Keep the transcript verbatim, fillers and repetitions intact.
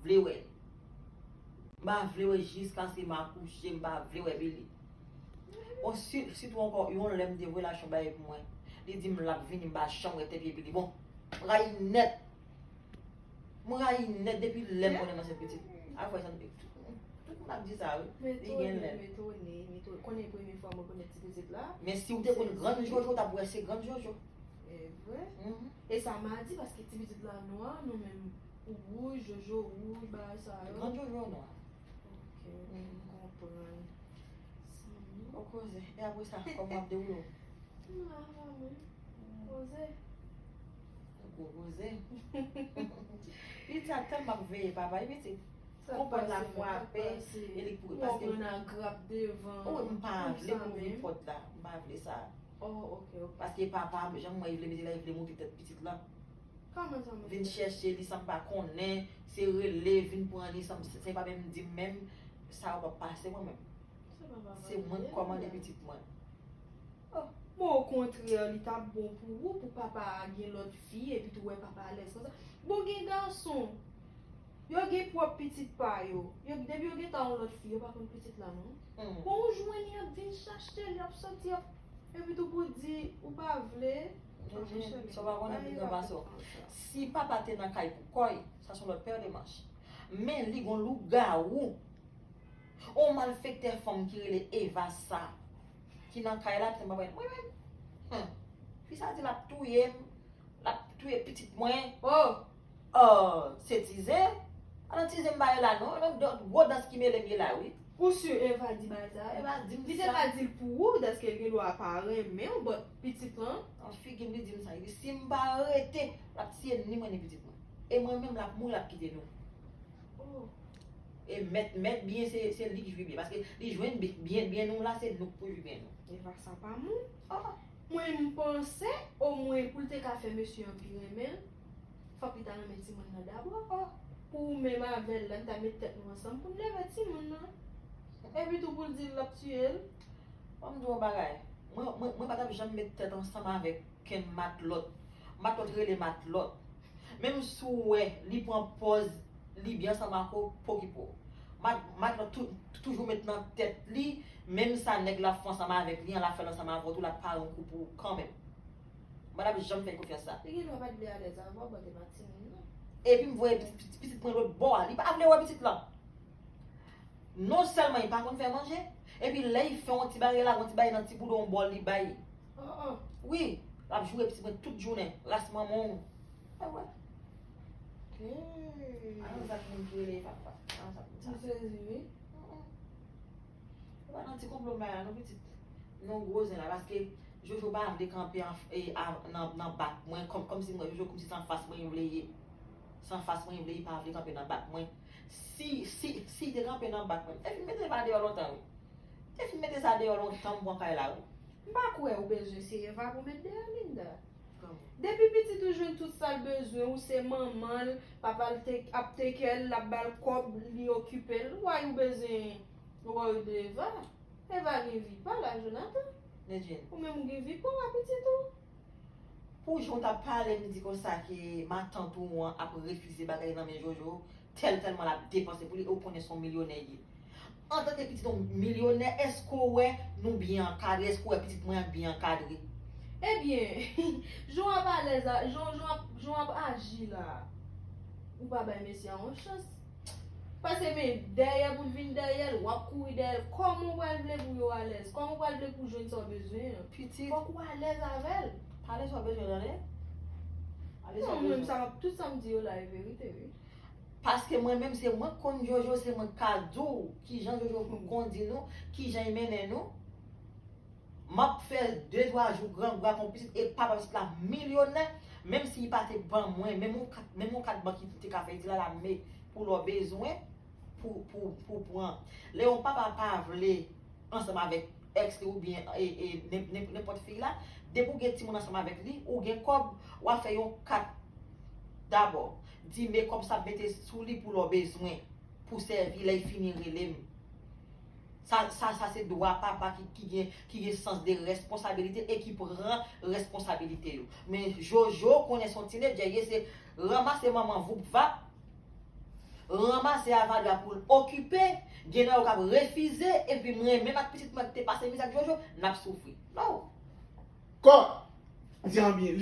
vle wè. M pa vle wè jiskaske m akouche, m pa vle wè Billy. Bon, si, sitou ankò, yon lè m te voye lajan bay pou mwen. Li di m l ap vini, m pa janm wè tèt pye Billy. Bon, m rayi nèt. M rayi nèt depi lè m konnen m ansent pitit. Afè sa, tout, tout moun ap di sa, wi. Li gen lè. M etone, m etone. Konnen premye fwa m rekonèt ti pitit la. Men si w te konn grann Jojo, w t ap wè se grann Jojo. E vre? Mhm. E sa m a di, paske ti pitit la nwa, nou menm, ou wouj, Jojo wouj, bagay sa yo. Grann Jojo nwa. Ok, m konprann. Bon koze. E apre sa, kòman w ap dewoule w? M la, m la, mwen. Koze. Gwo koze. Pitit sa tèlman ap veye papa, wi, pitit. Konprann la frape, e li kouri. Paske w pran agrap devan. Wi, m pa vle louvri pòt la. M pa vle sa. Oh, ok, ok. Paske papa, jan mwen vle mete la, li vle monte tèt pitit la. Kòman sa, mwen? Vin chèche li san m pa konnen, se rele, vin pran li, san, san li pa menm di m menm, sa yo p ap pase mwen menm. Se mwen k kòmande pitit mwen. Oh. Bon, okontrè, li t ap bon pou ou, pou papa a gen lòt fi, epi tou wè papa alèz konsa. Bon, gen gason, yo gen pwòp pitit pa yo. Yo, depi yo gentan yon lòt fi, yo pa konn pitit la, non. Hmm. Bon, ou jwenn li ap vin chache, li ap soti, ap, epi tou pou di, ou pa vle. Sa w pa konnen pi gran pase w. Si papa te nan kay pou kò l, sa se yon lòt pè de manch. Men li gon lougawou. On malfektè fanm ki rele Eva sa, ki nan kay la, pitit mwen pa wè. Mwen menm. Hmm. Fi sa di l ap touye m, l ap touye pitit mwen. Oh! Oh, se tize? A nan tize m ba yo la non. Nan gwo dans ki mele m ye la, wi. Ou si Eva di bagay sa? Eva di m sa. Li te ka di l pou ou, dèske l gen dwa pa renmen w, but pitit lan. Nan figi m, li di m sa. Li di, si m pa rete, l ap tiye ni mwen ni pitit mwen. E mwen menm, l ap mouri, l ap kite nou. Oh. E mèt, mèt byen, se, se li k jwi byen. Paske li jwenn bi-, byen, byen nou la, se nou k pou jwi byen nou. Eva sa pa moun. Oh. Mwen, m panse, omwen, pou l te ka fè mesye an pi renmen l, fòk li ta renmen timoun nan dabò. Oh. Pou ou menm avè l la, n ta met tèt nou ansanm pou n leve timoun nan. Epi tou pou l di l l ap tiye l. Ban m di w yon bagay. Mwen, mwen, mwen pa t ap janm met tèt ansanm avèk kenn matlòt. Matlòt rele matlòt. Menm si w wè li pran pòz li byen ansanm ak ou, pokipo. Mat-, matlòt tou-, toujou met nan tèt li, menm sa nèg la fè ansanm avèk li an, l ap fè l ansanm avè w tou, l ap pare yon kou pou ou kanmenm. M pa t ap janm fè l konfyans sa. Li gen dwa pa t vle alèz avè w, but e pa timoun nan. Epi m voye pitit, pitit, pitit mwen lòt bò a, li pa vle wè pitit lan. Non sèlman li pa konn fè manje, epi lè li fè yon ti bagay la, yon ti bagay nan ti boudon bò li bay. Oh, oh. Wi, l ap joure pitit mwen tout jounen, ras manman w. E wè. Hmm. A nan zak moun ki rele papa. A nan zak moun sa. M sezi, wi. Mm, mm. E pa nan ti konplo m bay la non, pitit. Non gwo zen la, paske Jojo pa vle kanpe an, e, a, nan, nan bak mwen, kòm, kòmsi mwen, Jojo kòmsi se anfas mwen li vle ye. Se anfas mwen li vle, li pa vle kanpe nan bak mwen. Si, si, si li te kanpe nan bak mwen, m te fin mete sa deyò lontan, wi. M te fin mete sa deyò lontan, m pran kay la, wi. M pa kwè ou bezwen se Eva pou met deyò, Linda. Kòman? Depi pitit ou jwenn tout sa l bezwen, ou se manman l, papa l te, ap take care l, l ap ba l kòb, li okipe l, why ou bezwen worry de Eva? Eva gen vi pa l a, Jonathan. Nedjin. Ou menm ou gen vi pa w a pitit ou. Pou jan w t ap pale m di konsa ke matant ou an ap refize bagay nan men Jojo, tèl tèlman l ap depanse pou li, e w konnen se yon milyonè l ye. Antanke pitit yon milyonè, èske w wè nou byen ankadre? Èske w wè pitit mwen an byen ankadre? Ebyen, jan w ap alèz la, jan, jan w ap, jan w ap aji la, ou pa bay mesye a yon chans. Pase men dèyè pou l vin dèyè l, w ap kouri dèyè l. Kòman w pral vle pou yo alèz? Kòman w pral vle pou jwenn sa w bezwen an? Pitit. Fòk ou alèz avè l. Pale sa w bezwen tande. Pale sa w bezwen. Non, mwen, sa, tout sa m di yo la, e verite, wi. Paske mwen menm, se mwen k konn Jojo, se mwen k ka di w kijan Jojo kondi nou, kijan l mennen nou. M ap fè de twa jou grangou ak yon pitit, e papa pitit la milyonè, menm si li pa te ban mwen, menm yon kat, menm yon kat bank li te ka fè, li di l al ame pou lè w bezwen, pou, pou, pou pran. Lè yon papa pa vle ansanm avèk èks li oubyen, e, e, nen-, nen-, nenpòt fi la, depi w gen timoun ansanm avèk li, ou gen kòb, w a fè yon kat dabò. Di, men kòb sa ap mete sou li pou lè w bezwen, pou sèvi, lè l fini rele m. Sa, sa, sa se dwa papa ki, ki gen, ki gen sans de responsabilite e ki pran responsabilite yo. Men Jojo konnen se yon tinedjè, ye se ranmase manman voup vap, Ranmase avadra pou l okipe, gen nan yo k ap refize, epi mwen menm ak pitit mwen ki te pase mizè ak Jojo, n ap soufri. No. Kò, di an byen,